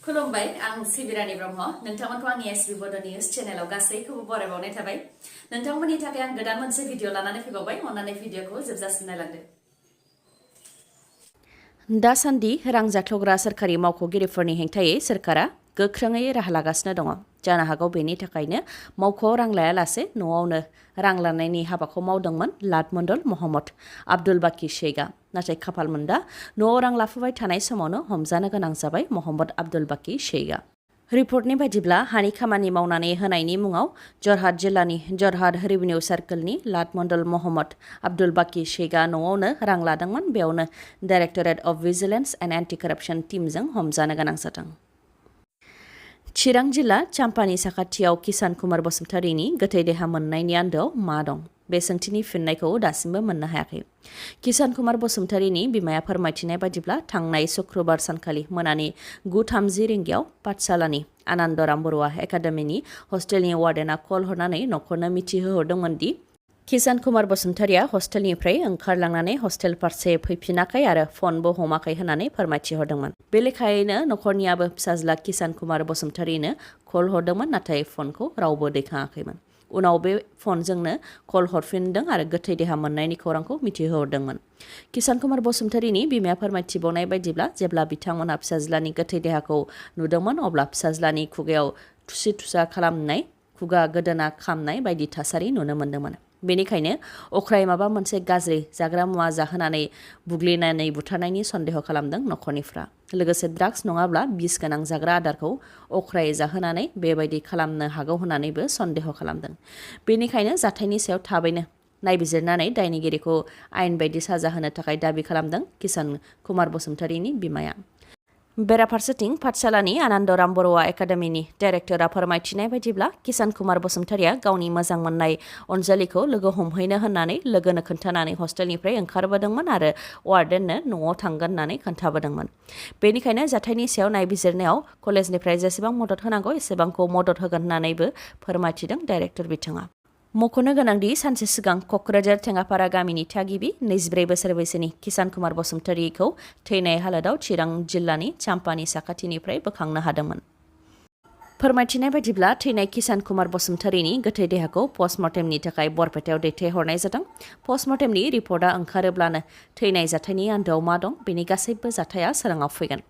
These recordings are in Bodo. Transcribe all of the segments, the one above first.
खुलुमबाय आं सिबिरानि ब्रह्म नोंथांमोनखौ आंनि एसबि बड' निउज चेनेलाव गासैखौबो बरायबावनाय थाबाय नोंथांमोननि थाखाय आं गोदान मोनसे भिडिअ लानानै फैबावबाय अन्नानै भिडिअखौ जोबजासिम नायलांदो दासान्दि रां जाख्ल'ग्रा सोरखारि मावख'गिरिफोरनि हेंथायै सोरखारा गोख्रोङै राहा लागासिनो दङ जानो हागौ बेनि थाखायनो मावख'आव रां लायालासे न'आवनो रां लानायनि हाबाखौ मावदोंमोन लाटमन्डल महम्मद आब्दुल बाकी शेखआ नाथाय खाफाल मोनदा न'आव रां लाफुबाय थानाय समावनो हमजानो गोनां जाबाय महम्मद आब्दुल बाकी शेखआ रिपर्टनि बायदिब्ला हानि खामानि मावनानै होनायनि मुङाव जरहाट जिल्लानि जरहाट रेभिनिउ सार्कलनि लाटमन्डल महम्मद आब्दुल बाकी शेखआ न'आवनो रां लादोंमोन बेयावनो directorate of vigilance and anti कराप्शन टीमजों हमजानो गोनां जादों चिरां जिल्ला चाम्पानि साखाथियाव किसान कुमार बसुमतारीनि गोथै देहा मोननायनि आन्दोआव मा दं बे सोंथिनि फिननायखौ दासिमबो मोननो हायाखै किसान कुमार बसुमतारीनि बिमाया फोरमायथिनाय बायदिब्ला थांनाय शुक्रबार सानखालि मोनानि 9:30 रिंगायाव पाठशालानि आनन्दराम बरुवा एकाडेमिनि हस्टेलनि वार्डेना कल हरनानै न'खरनो मिथिहोहरदोंमोन दि किसान कुमार बसुमतारीया हस्टेलनिफ्राय ओंखारलांनानै हस्टेल फारसे फैफिनाखै आरो फनबो हमाखै होननानै फोरमायथिहरदोंमोन बे लेखायैनो न'खरनियाबो फिसाज्ला किसान कुमार बसुमतारीनो कल हरदोंमोन नाथाय फनखौ रावबो दैखाङाखैमोन उनाव बे फनजोंनो कल हरफिनदों आरो गोथै देहा मोननायनि खौरांखौ मिथिहोहरदोंमोन किसान कुमार बसुमतारीनि बिमाया फोरमायथिबावनाय बायदिब्ला जेब्ला बिथांमोनहा फिसाज्लानि गोथै देहाखौ नुदोंमोन अब्ला फिसाज्लानि खुगायाव थुसि थुसा खालामनाय खुगा गोदोना खामनाय बायदि थासारि नुनो मोन्दोंमोन बेनिखायनो अख्राय माबा मोनसे गाज्रि जाग्रा मुवा जाहोनानै बुग्लिनानै बुथारनायनि सन्देह खालामदों न'खरनिफ्रा लोगोसे ड्राग्स नङाब्ला बिस गोनां जाग्रा आदारखौ अख्राय जाहोनानै बेबायदि खालामनो हागौ होननानैबो सन्देह खालामदों बेनिखायनो जाथायनि सायाव थाबैनो नायबिजिरनानै दायनिगिरिखौ आयेन बायदि साजा होनो थाखाय दाबि खालामदों किसान कुमार बसुमतारीनि बिमाया बेराफारसेथिं पाठशालानि आनन्दराम बरुवा एकाडेमिनि डाइरेक्टरा फोरमायथिनाय बायदिब्ला किसान कुमार बसुमतारीया गावनि मोजां मोननाय अनजालिखौ लोगो हमहैनो होननानै लोगोनो खोन्थानानै हस्टेलनिफ्राय ओंखारबोदोंमोन आरो वार्डेननो न'आव थांगोन होननानै खोन्थाबोदोंमोन बेनिखायनो जाथायनि सायाव नायबिजिरनायाव कलेजनिफ्राय जेसेबां मदद होनांगौ एसेबांखौ मदद होगोन होननानैबो फोरमायथिदों डाइरेक्टर बिथाङा मख'नो गोनांदि सानसे सिगां क'क्राझार थेङापारा गामिनि थागिबि 22 बोसोर बैसोनि किसान कुमार बसुमतारीखौ थैनाय हालोदाव चिरां जिल्लानि चाम्पानि साखाथिनिफ्राय बोखांनो हादोंमोन फोरमायथिनाय बायदिब्ला थैनाय किसान कुमार बसुमतारीनि गोथै देहाखौ पस्टमर्टेमनि थाखाय बरपेटायाव दैथायहरनाय जादों पस्टमर्टेमनि रिपर्टआ ओंखारोब्लानो थैनाय जाथायनि आन्दोआव मा दं बेनि गासैबो जाथाया सोराङाव फैगोन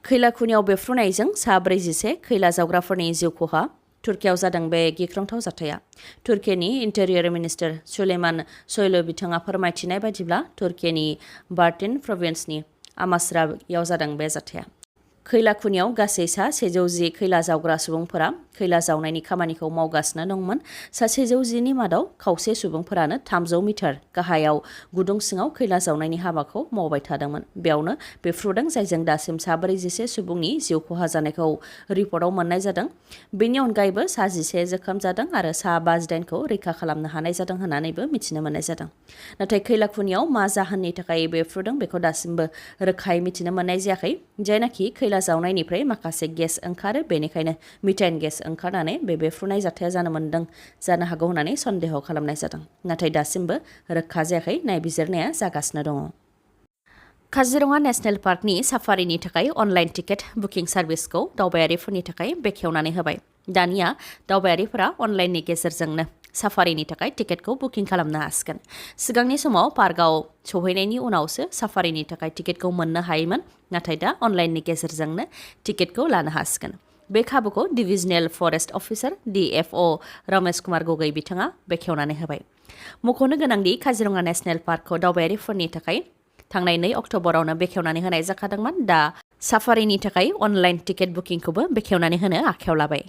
खैला खुनियाव बेफ्रुनायजों सा 41 खैला जावग्राफोरनि जिउ खहा तुर्कियाव जादों बे गिख्रंथाव जाथाया तुर्किनि इन्टेरियर मिनिस्टार सुलेमान सोयलु बिथाङा फोरमायथिनाय बायदिब्ला तुर्किनि बार्टिन प्रभिन्सनि आमासरायाव जादों बे जाथाया खैला खुनियाव गासै सा 110 खैला जावग्रा सुबुंफोरा खैला जावनायनि खामानिखौ मावगासिनो दंमोन सा 110नि मादाव खावसे सुबुंफोरानो 300 मिटार गाहायाव गुदुं सिङाव खैला जावनायनि हाबाखौ मावबाय थादोंमोन बेयावनो बेफ्रुदों जायजों दासिम सा 41 सुबुंनि जिउ खहा जानायखौ रिपर्टआव मोननाय जादों बेनि अनगायैबो सा 11 जोखोम जादों आरो सा 58खौ रैखा खालामनो हानाय जादों होननानैबो मिथिनो मोननाय जादों नाथाय खैला खुनियाव मा जाहोननि थाखाय बेफ्रुदों बेखौ दासिमबो रोखायै मिथिनो मोननाय जायाखै जायनाखि खैला जावनायनिफ्राय माखासे गेस ओंखारो बेनिखायनो मिथेन गेस ओंखारनानै बे बेफ्रुनाय जाथाया जानो हागौ होननानै सन्देह खालामनाय जादों नाथाय दासिमबो रोखा जायाखै नायबिजिरनाया जागासिनो दङ काजिरङा नेशनेल पार्कनि साफारिनि थाखाय अनलाइन टिकेट बुकिं सार्भिसखौ दावबायारिफोरनि थाखाय बेखेवनानै होबाय दानिया दावबायारिफोरा अनलाइननि गेजेरजोंनो साफारिनि थाखाय टिकेटखौ बुकिं खालामनो हासिगोन सिगांनि समाव पार्कआव सौहैनायनि उनावसो साफारिनि थाखाय टिकेटखौ मोननो हायोमोन नाथाय दा अनलाइननि गेजेरजोंनो टिकेटखौ लानो हासिगोन बे खाबुखौ divisional forest officer DFO Ramesh Kumar Gogoi बिथाङा बेखेवनानै होबाय मख'नो गोनांदि काजिरङा नेशनेल पार्कखौ दावबायारिफोरनि थाखाय थांनाय 2 अक्ट'बरावनो बेखेवनानै होनाय जाखादोंमोन दा साफारिनि थाखाय अनलाइन टिकेट बुकिंखौबो बेखेवनानै होनो आखायाव लाबाय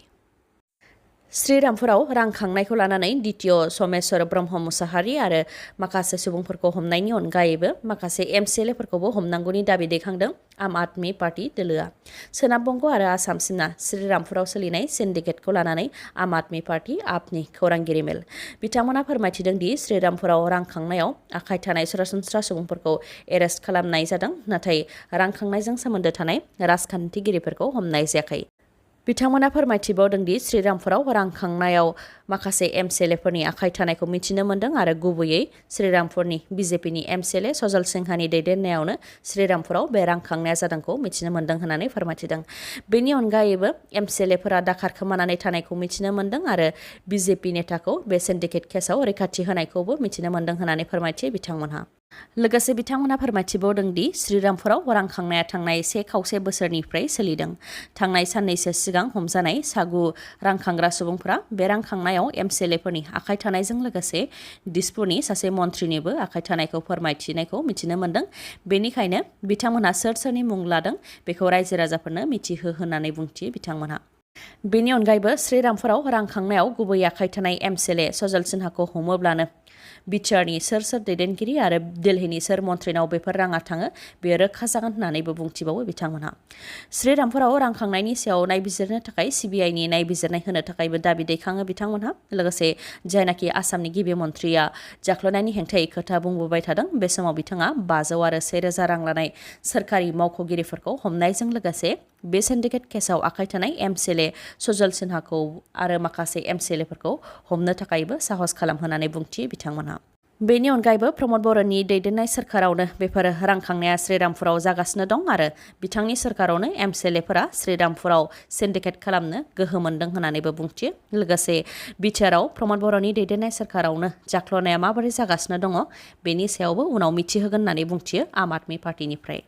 श्रीरामपुराव रां खांनायखौ लानानै द्वितीय समेश्वर ब्रह्म मुसाहारि आरो माखासे सुबुंफोरखौ हमनायनि अनगायैबो माखासे MCLA फोरखौबो हमनांगौनि दाबि दैखांदों आम आदमी पार्टी दोलोआ सोनाब बंग आरो आसाम सिमना श्रीरामपुराव सोलिनाय सिन्डिकेटखौ लानानै आम आदमी पार्टी आपनि खौरांगिरि मेल बिथांमोना फोरमायथिदों दि श्रीरामपुराव रां खांनायाव आखाय थानाय सरासनस्रा सुबुंफोरखौ एरेस्ट खालामनाय जादों नाथाय रां खांनायजों सोमोन्दो थानाय राजखान्थिगिरिफोरखौ हमनाय जायाखै बिथांमोना फोरमायथिबावदों दि श्रीरामपुराव रां खांनायाव माखासे MCLAफोरनि आखाइ थानायखौ मिथिनो मोन्दों आरो गुबैयै श्रीरामपुरनि BJPनि MCLA सजल सिंहानि दैदेननायावनो श्रीरामपुराव बे रां खांनाया जादोंखौ मिथिनो मोन्दों होननानै फोरमायथिदों। बेनि अनगायैबो MCLAफोरा दाखार खोमानानै थानायखौ मिथिनो मोन्दों आरो BJP नेताखौ बे सिन्डिकेट केसाव रैखाथि होनायखौबो मिथिनो मोन्दों होननानै फोरमायथि बिथांमोनहा। लोगोसे बिथांमोना फोरमायथिबावदों दि श्रीरामपुराव रां खांनाया थांनाय 1.5 बोसोरनिफ्राय सोलिदों। थांनाय साननैसो सिगां हमजानाय सागु रां खांग्रा सुबुंफोरा बे रां खांनायाव MCLAफोरनि आखाइ थानायजों लोगोसे दिसपुरनि सासे मन्थ्रिनिबो आखाइ थानायखौ फोरमायथिनायखौ मिथिनो मोन्दों। बेनिखायनो बिथांमोनहा सोरनि मुं लादों बेखौ रायजो राजाफोरनो मिथिहो होननानै बुंथियो बिथांमोनहा। बेनि अनगायैबो श्रीरामपुराव रां खांनायाव गुबै आखाइ थानाय MCLA सजल सिन्हाखौ हमोब्लानो बिटिआरनि सोर दैदेनगिरि आरो दिल्लीनि सोर मन्थ्रिनाव बेफोर राङा थाङो बेयो रोखा जागोन होननानैबो बुंथिबावो बिथांमोनहा। श्रीरामपुराव रां खांनायनि सायाव नायबिजिरनो थाखाय CBIनि नायबिजिरनाय होनो थाखायबो दाबि दैखाङो बिथांमोनहा। लोगोसे जायनाखि आसामनि गिबि मन्थ्रिया जाख्ल'नायनि हेंथायै खोथा बुंबोबाय थादों बे समाव बिथाङा 500 आरो 1000 रां लानाय सोरखारि मावख'गिरिफोरखौ हमनायजों लोगोसे बे सिन्डिकेट केसाव आखाइ थानाय MCLA सजल सिन्हाखौ आरो माखासे MCLAफोरखौ हमनो थाखायबो साहस खालामहोनानै बुंथियो बिथांमोनहा। बेनि अनगायैबो प्रमद बर'नि दैदेननाय सोरखारावनो बेफोर रां खांनाया श्रीरामपुराव जागासिनो दं आरो बिथांनि सोरखारावनो MCLAफोरा श्रीरामपुराव सिन्डिकेट खालामनो गोहो मोन्दों होननानैबो बुंथियो। लोगोसे बिटिआरआव प्रमद बर'नि दैदेननाय सोरखारावनो जाख्ल'नाया माबोरै जागासिनो दङ बेनि सायावबो उनाव मिथिहोगोन होननानै बुंथियो आम आदमी पार्टीनिफ्राय।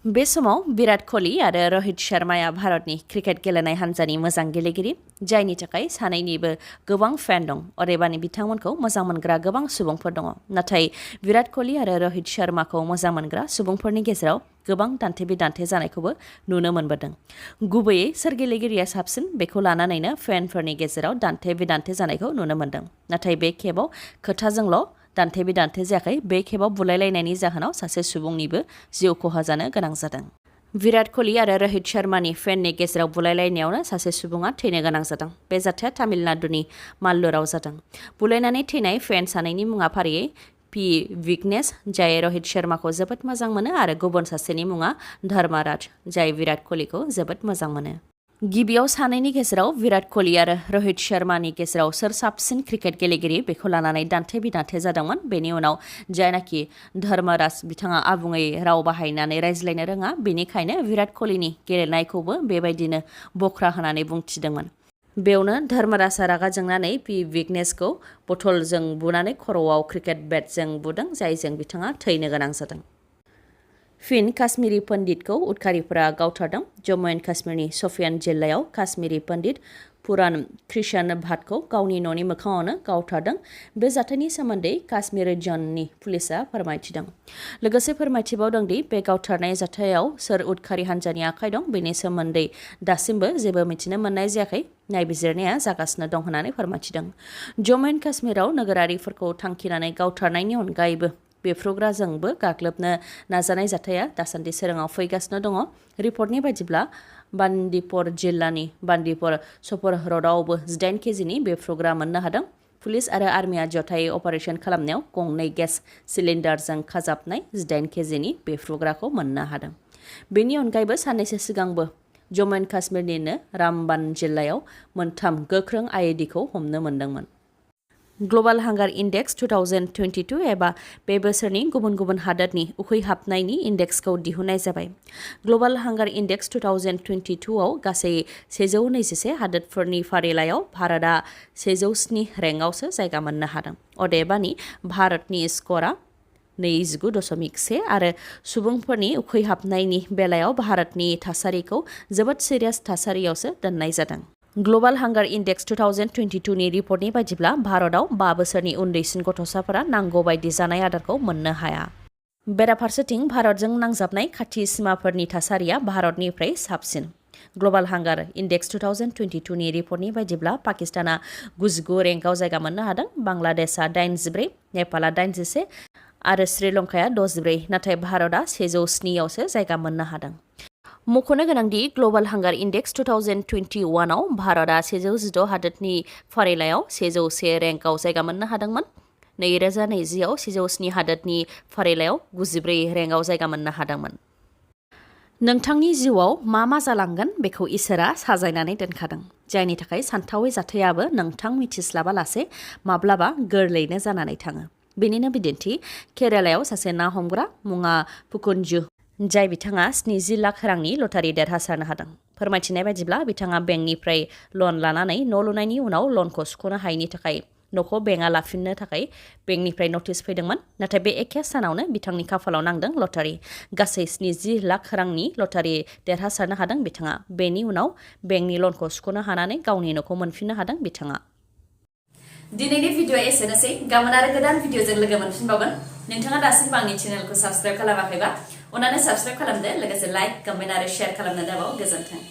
बे समाव विराट कोहली आरो रोहित शर्माया भारतनि क्रिकेट गेलेनाय हान्जानि मोजां गेलेगिरि, जायनि थाखाय सानैनिबो गोबां फेन दं। अदेबानि बिथांमोनखौ मोजां मोनग्रा गोबां सुबुंफोर दङ। नाथाय विराट कोहली आरो रोहित शर्माखौ मोजां मोनग्रा सुबुंफोरनि गेजेराव गोबां दान्थे-बिदान्थे जानायखौबो नुनो मोनबोदों। गुबैयै सोर गेलेगिरिया साबसिन बेखौ लानानैनो फेनफोरनि गेजेराव दान्थे-बिदान्थे जानायखौ नुनो मोनदों। नाथाय बे खेबाव खोथाजोंल' दान्थे-बिदान्थे जायाखै, बे खेबाव बुलायलायनायनि जाहोनाव सासे सुबुंनिबो जिउ खहा जानो गोनां जादों। विराट कोहली आरो रोहित शर्मानि फेननि गेजेराव बुलायलायनायावनो सासे सुबुङा थैनो गोनां जादों। बे जाथाया तामिलनाडुनि माल्लुराव जादों। बुलायनानै थैनाय फेन सानैनि मुङा फारियै पि विघ्नेश, जाय रोहित शर्माखौ जोबोद मोजां मोनो, आरो गुबुन सासेनि मुङा धर्मराज, जाय विराट कोहलीखौ जोबोद मोजां मोनो। गिबियाव सानैनि गेजेराव विराट कोहली आरो रोहित शर्मानि गेजेराव सोर साबसिन क्रिकेट गेलेगिरि बेखौ लानानै दान्थे-बिदान्थे जादोंमोन। बेनि उनाव जायनाखि धर्मराज बिथाङा आबुङै राव बाहायनानै रायज्लायनो रोङा, बेनिखायनो विराट कोहलीनि गेलेनायखौबो बेबायदिनो बख्रा होनानै बुंथिदोंमोन। बेयावनो धर्मराजआ रागा जोंनानै पि विघ्नेशखौ बथलजों बुनानै खर'आव क्रिकेट बेटजों बुदों, जायजों बिथाङा थैनो गोनां जादों। फिन काश्मीरी पन्डितखौ उदखारिफोरा गावथारदों। जम्मु एन्ड काश्मीरनि शपियान जिल्लायाव काश्मीरी पन्डित पुरान कृष्ण भाटखौ गावनि न'नि मोखाङावनो गावथारदों। बे जाथायनि सोमोन्दै काश्मीर जोननि पुलिसआ फोरमायथिदों। लोगोसे फोरमायथिबावदों दि बे गावथारनाय जाथायाव सोर उदखारि हान्जानि आखाइ दं बेनि सोमोन्दै दासिमबो जेबो मिथिनो मोननाय जायाखै। नायबिजिरनाया जागासिनो दं होननानै फोरमायथिदों। जम्मु एन्ड काश्मीराव नोगोरारिफोरखौ थांखिनानै गावथारनायनि अनगायैबो बेफ्रुग्राजोंबो गाग्लोबनो नाजानाय जाथाया दासान्दि सोराङाव फैगासिनो दङ। रिपर्टनि बायदिब्ला बान्दिपुर जिल्लानि बान्दिपुर सपर र'डआवबो 18 केजिनि बेफ्रुग्रा मोननो हादों। पुलिस आरो आर्मिया जथायै अपारेशन खालामनायाव गंनै गेस सिलिन्डारजों खाजाबनाय 18 केजिनि बेफ्रुग्राखौ मोननो हादों। बेनि अनगायैबो साननैसो सिगांबो जम्मु एन्ड काश्मीरनिनो रामबान जिल्लायाव 3 गोख्रों IEDखौ हमनो मोन्दोंमोन। ग्ल'बाल हांगार इन्डेक्स 2022 एबा बे बोसोरनि गुबुन गुबुन हादोरनि उखैहाबनायनि इन्डेक्सखौ दिहुननाय जाबाय। ग्ल'बाल हांगार इन्डेक्स 2022आव गासै 121 हादोरफोरनि फारिलाइयाव भारतआ 107 रेंकआवसो जायगा मोननो हादों। अदेबानि भारतनि स्क'रआ 29.1 आरो सुबुंफोरनि उखैहाबनायनि बेलायाव भारतनि थासारिखौ जोबोद सिरियास थासारियावसो दोननाय जादों। ग्ल'बाल हांगार इन्डेक्स 2022 नि रिपर्टनि बायदिब्ला भारतआव 5 बोसोरनि उन्दैसिन गथ'साफोरा नांगौ बायदि जानाय आदारखौ मोननो हाया। बेराफारसेथिं भारतजों नांजाबनाय खाथि सिमाफोरनि थासारिया भारतनिफ्राय साबसिन। ग्ल'बाल हांगार इन्डेक्स 2022 नि रिपर्टनि बायदिब्ला पाकिस्ताना 99 रेंकआव जायगा मोननो हादों, बांलादेशआ 84, नेपालआ 81 आरो श्रीलंकाया 64, नाथाय भारतआ 107आवसो जायगा मोननो हादों। मख'नो गोनांदि ग्ल'बाल हांगार इन्डेक्स 2021आव भारतआ 116 हादोरनि फारिलाइयाव 101 रेंकआव जायगा मोननो हादोंमोन। 2020आव 107 हादोरनि फारिलाइयाव 94 रेंकआव जायगा मोननो हादोंमोन। नोंथांनि जिउआव मा जालांगोन बेखौ इसोरा साजायनानै दोनखादों जायनि थाखाय सानथावै जाथायाबो नोंथां मिथिस्लाबालासे माब्लाबा गोरलैनो जानानै थाङो। बेनिनो बिदिन्थि केरालायाव सासे ना हमग्रा मुङा पुकुन्जु जाय बिथाङा 70 लाख रांनि लटारि देरहासारनो हादों। फोरमायथिनाय बायदिब्ला बिथाङा बेंकनिफ्राय लन लानानै न' लुनायनि उनाव लनखौ सुख'नो हायैनि थाखाय न'खौ बेंकआ लाफिननो थाखाय बेंकनिफ्राय नटिस फैदोंमोन। नाथाय बे एखे सानावनो बिथांनि खाफालाव नांदों लटारि। गासै 70 लाख रांनि लटारि देरहासारनो हादों बिथाङा। बेनि उनाव बेंकनि लनखौ सुख'नो हानानै गावनि न'खौ मोनफिननो हादों बिथाङा। दिनैनि भिडिअ'आ एसेनोसै। गाबोन आरो गोदान भिडिअ'जों लोगो मोनफिनबावगोन। नोंथाङा दासिमबो आंनि चेनेलखौ साबस्क्राइब खालामाखैबा अन्नानै साबस्क्राइब खालामदो, लोगोसे लाइक, कमेन्ट आरो शेयार खालामनो दाबाव। गोजोन्थों।